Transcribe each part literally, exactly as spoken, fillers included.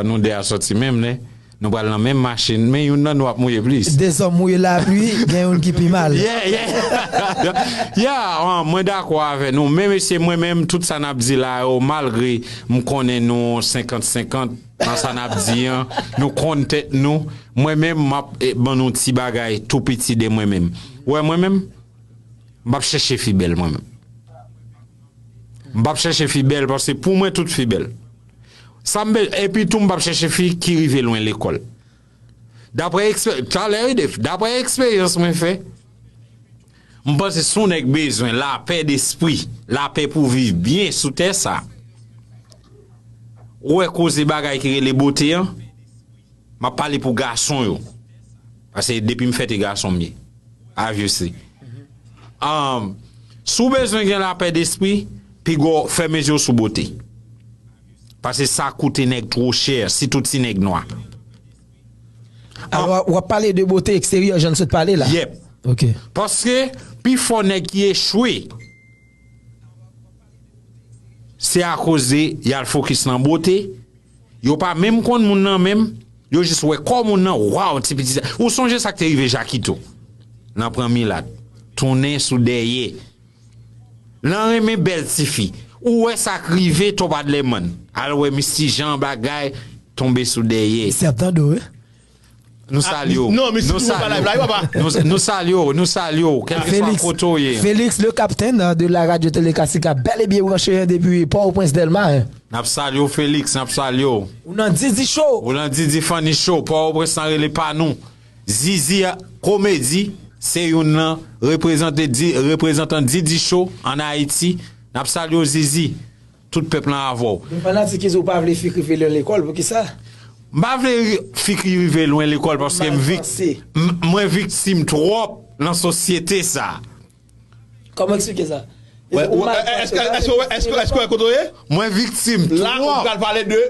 Nou de a sòti menm, ne? Nou pral nan menm machin, men youn nan nou ap mouye plis. De zòm mouye lapli, gen youn ki pi mal. Yeah, yeah. Yeah, ah, mwen dakò avè nou. Men mesye, mwen menm, tout sa n ap di la yo, malgre m konnen nou senkant senkant nan sa n ap di an, nou konn tèt nou. Mwen menm, m ap eh, ban nou ti bagay tou piti de mwen menm. Ou wè mwen menm, m p ap chèche fi bèl mwen menm. M p ap chèche fi bèl, paske pou mwen, tout fi bèl. Sa m be-, epi tou, m p ap chèche fi ki rive lwen lekòl. Daprè ekspe-, talè, wi, Dave, daprè eksperyans mwen fè, m panse si yon nèg bezwen lapè despri, lapè pou viv byen sou tè sa, ou wè koze bagay ki rele bote an, m ap pale pou gason yo. Paske depi m fèt e gason m ye. Obviously. Um, si w bezwen gen lapè despri, piga w fèmen je w sou bote. Paske sa koute nèg two chè, sitou ti nèg nwa. Alò, w ap pale de bote eksteryè, jan n sot pale la. Yep. Ok. Paske pifò nèg ki echwe, se akoz de y al fokis nan bote, yo pa menm konn moun nan menm, yo jis wè kò moun nan, waw, ti pitit sa. Ou sonje sa k te rive Jakito? Nan pran milat, tounen sou dèyè. Nan renmen bèl tifi. Ou wè sa k rive Topa Dlèmann. Al wè Misty Jean bagay, tonbe sou dèyè. Misye ap tande w, wi. Nou salye w. Non, Misty Jean pa live la, wi, papa. Nou, nou salye w, nou salye w, kèlkeswa kote w ye. Félix, le capitaine de la radio télé classique, a bel et bien branché, hein, depuis Port-au-Prince Delma, hein. N ap salye w, Félix, n ap salye w. Ou nan Didi Show. Ou nan Didi Funny Show, Port-au-Prince nan rele pa nou. Zizi Komedi, se youn nan reprezante di-, reprezantan Didi Show an Ayiti. N ap salye w, Zizi. Tout pèp lan avè w. Gen fanatik ki di w pa vle fi k rive lwen lekòl, poukisa? M pa vle ri-, fi ki rive lwen lekòl paske m vik-, m-, mwen viktim twòp nan sosyete sa. Kòman eksplike sa? Wè, ou wè, èske, èske, èske, èske, èske w wè kote w ye? Mwen viktim twòp. La, ou pral pale de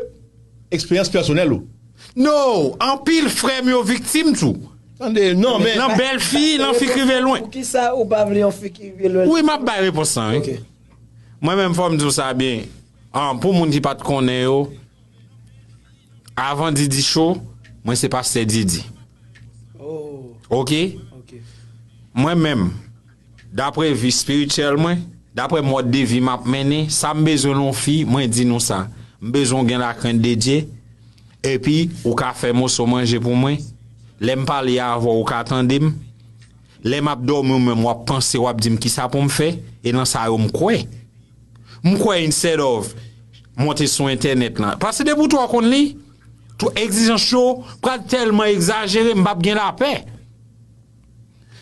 eksperyans pèsonèl ou. No, anpil frè m yo viktim tou. Tande, non, men. Nan bèl fi, nan fi k rive lwen. Poukisa ou pa vle yon fi ki rive lwen? Wi, m ap bay repons lan, wi. Ok. Mwen menm, fò m di w sa byen. Ah, pou moun ki pa t konnen yo, avan Didi Show, mwen se pastè Didi. Oh. Ok? Ok. Mwen menm, daprè vi espirityèl mwen, daprè mòd de vi m ap mennen, sa m bezwen nan yon fi, mwen di nou sa. M bezwen w gen lakrent de Dye, epi ou ka fè moso manje pou mwen. Lè m pale avè w, ou ka tande m. Lè m ap dòmi, ou menm w ap panse, w ap di m kisa pou m fè, e nan sa yo m kwè. M kwè instead of monte sou entènèt lan. Paske depi w twò konn li, tou egzijans yo pral tèlman egzajere, m p ap gen lapè.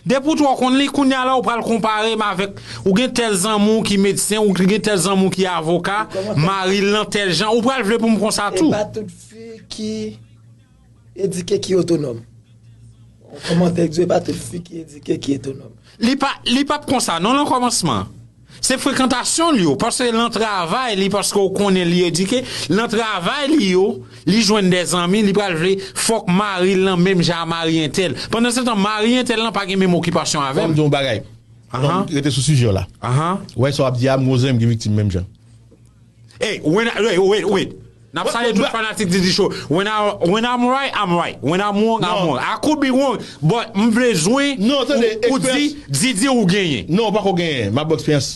Depi w twò konn li, kounye a la, ou pral konpare m avèk, ou gen tèl zanmi w ki medsen, ou gen tèl zanmi w ki avoka, mari l nan tèl jan, ou pral vle pou m konsa tou. E pa tout fi ki edike ki otonòm. Kòmantè k di, e pa tout fi ki edike ki otonòm. Li pa, li p ap konsa, non, nan kòmansman. Se frekantasyon li yo, paske nan travay li, paske w konnen li edike, nan travay li yo, li jwenn de zanmi, li pral vle fòk mari l nan menm jan a mari entèl. Pandansetan, mari entèl lan pa gen menm okipasyon avè m. Fò m di w yon bagay. Ahan. Bon, rete sou sijè w la. Ahan. Wè sa w ap di a, m wè zanmi m ki viktim menm jan. Hey, when I, wait, wait, wait. N ap salye tout fanatik Didi Show. When I, when I'm right, I'm right. When I'm wrong, I'm wrong. I could be wrong, but m bezwen ou di Didi ou genyen. Non, ou pako genyen. M ap ba w eksperyans.